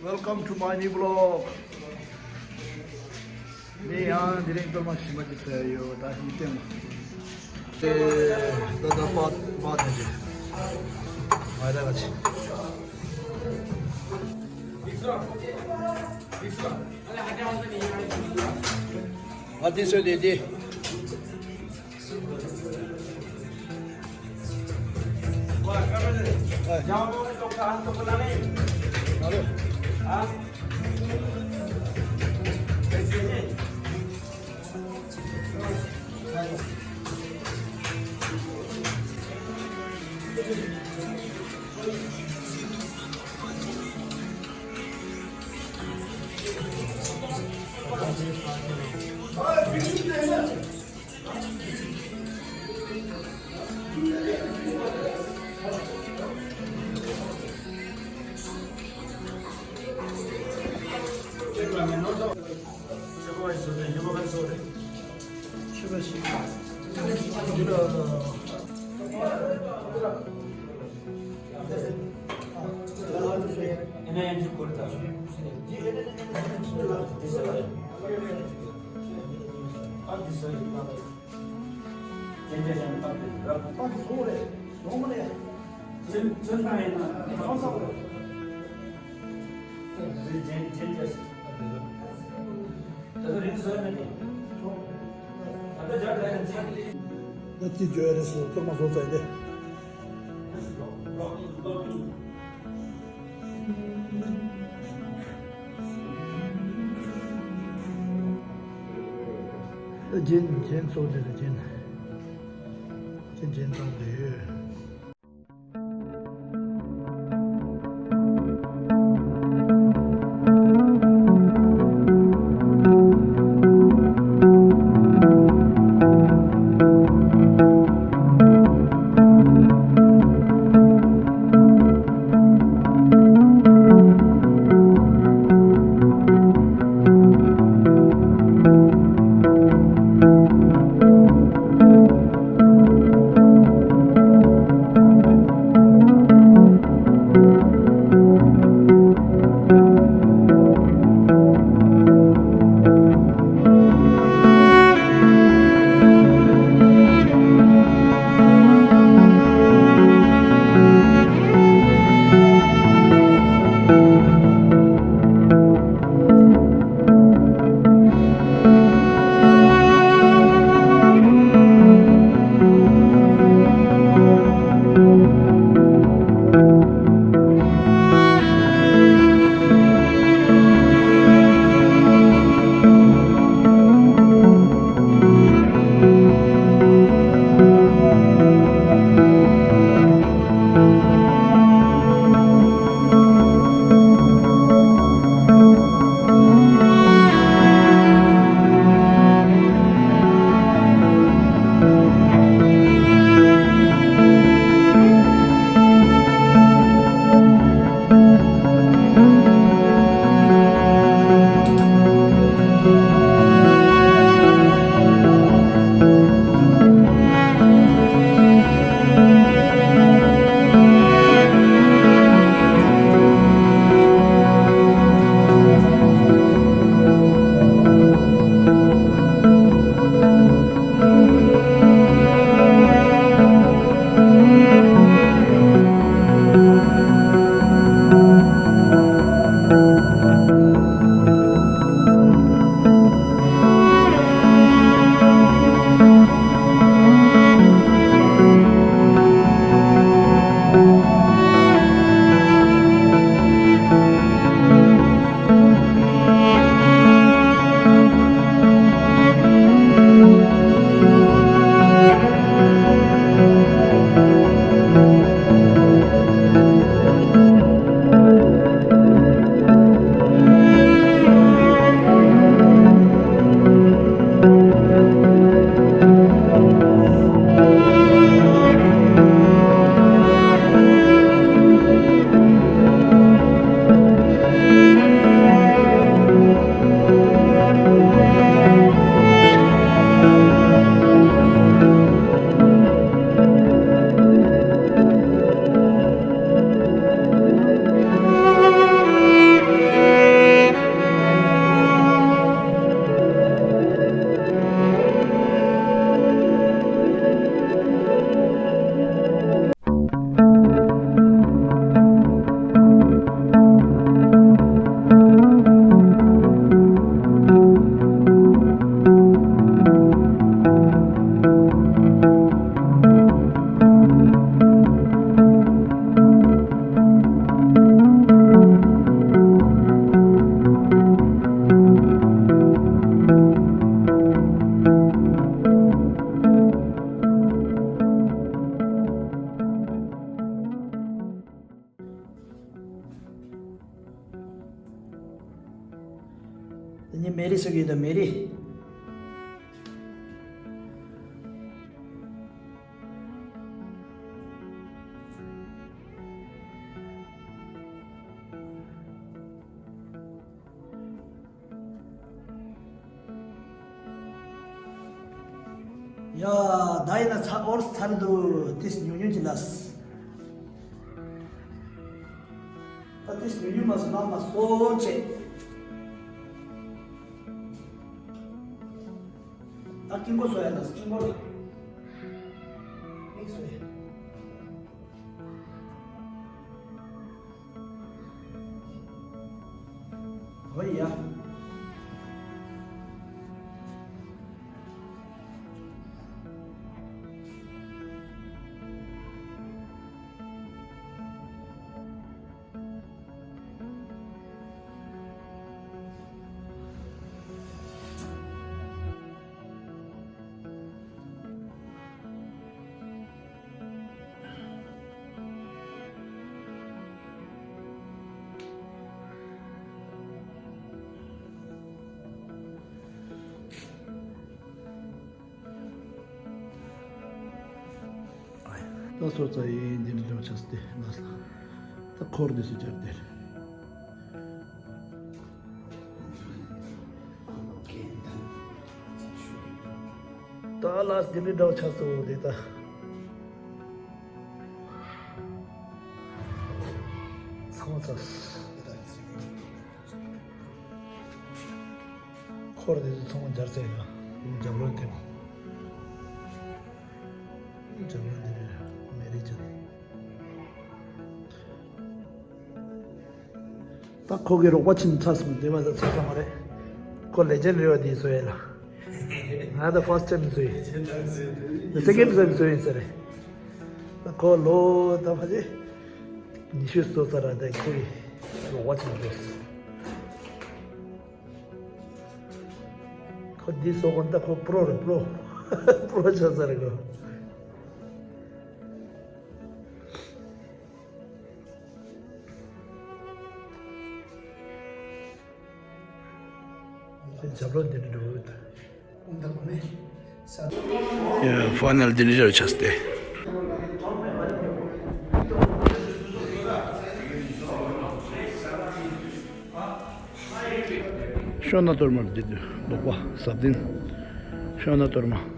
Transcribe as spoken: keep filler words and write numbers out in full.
Welcome to my new vlog. ངས་ཡང་དེ་རིང་གཏོར་མ་ཞིམ་པ་ཅིག་བཟོས་ཡོད། ད་ཡིད་བརྟན་ལ། དེ་ད་ད་པ་པ་དེ་ཅི། ང་ད་ག་ཅི། ང་དེ་བཟོས་དེ་དེ། ད་ཅི་བརྗོད་རེད་ཟེར་གཏོར་མ་བཟོ་ཚར་ཏེ། རྒྱན་རྒྱན་ཚོགས་འདི་ལ་རྒྱན། རྒྱན་རྒྱན་ཚོགས་འདི་ཡོད། ད་ནི་མེ་རི་ཟེར་གྱི་ཡོད་ད་མེ་རི། ཡ། ད་ཡིན་ན་ཚ་ཨོར་ཚར་འདུག་ཏིས་ཉུང་ཉུང་ཅིག་ལ། ད་ཏིས་ཉུང་ཉུང་མ་སོང་ན་མ་སོང་བྱེད། ད་ཀིང་གོ་སོ་ཡ་ལ་ཀིང་གོ་ལ། ཀིང་སོ་ཡ། ཨོ་ཡ། ད་སོ་ཙ་ཡིན་འདི་འདྲ་ཆགས་ཏེ་ལ་ད་འཁོར་འདི་སུ་སྦྱར་ཏེ། ད་ལ་འདི་འདྲ་ཆགས་སོ་འདི་ད། ཚང་ཚ། འཁོར་དེ་ཚོ་ཚང་མ་སྦྱར་ཚར་ཡིན་ན། རྒྱབ་ལོགས་དེ། རྒྱབ་ལོགས་དེ་རེད། མེ་རི་ཅན། ད་ཁོ་གི་རོགས་པ་ཕྱིན་ཚར་སོང་། དེ་མ་ཚད་ཚར་ས་མ་རེད། ཁོ་ལེ་ཇེན་རེད་བ། དེ་བཟོ་ཡས་ལ། ང་ད་ཕར་སི་ཊི་ཊའིམ་བཟོ་ཡིན། སེ་ཀེན་ཌི་ཊའིམ་བཟོ་ཡིན་ཟེར་རེད། ད་ཁོ་ལོ་ད་ཕ་ཅི་ཉི་ཤུ་བཟོ་ཚར་ར། ད་ཁོ་གི་རོགས་པ་ཕྱིན་བཟོས། ཁོ་འདི་བཟོ་གོ་ད་ཁོ་པྲོ་རེད། པྲོ། པྲོ་ཆགས་ཚར་རེད་ཁོ། དེ་རྒྱབ་ལོགས་འདི་འདྲ་འགྲོ་གི་འདུག་ཡ། ཕའི་ནལ་འདི་འདྲ་ཆགས་ཏེ། ཤོ་ན་གཏོར་མ་འདི་འདུག་ལོག་པ་ཟབ་ལྡན། ཤོ་ན་གཏོར་མ།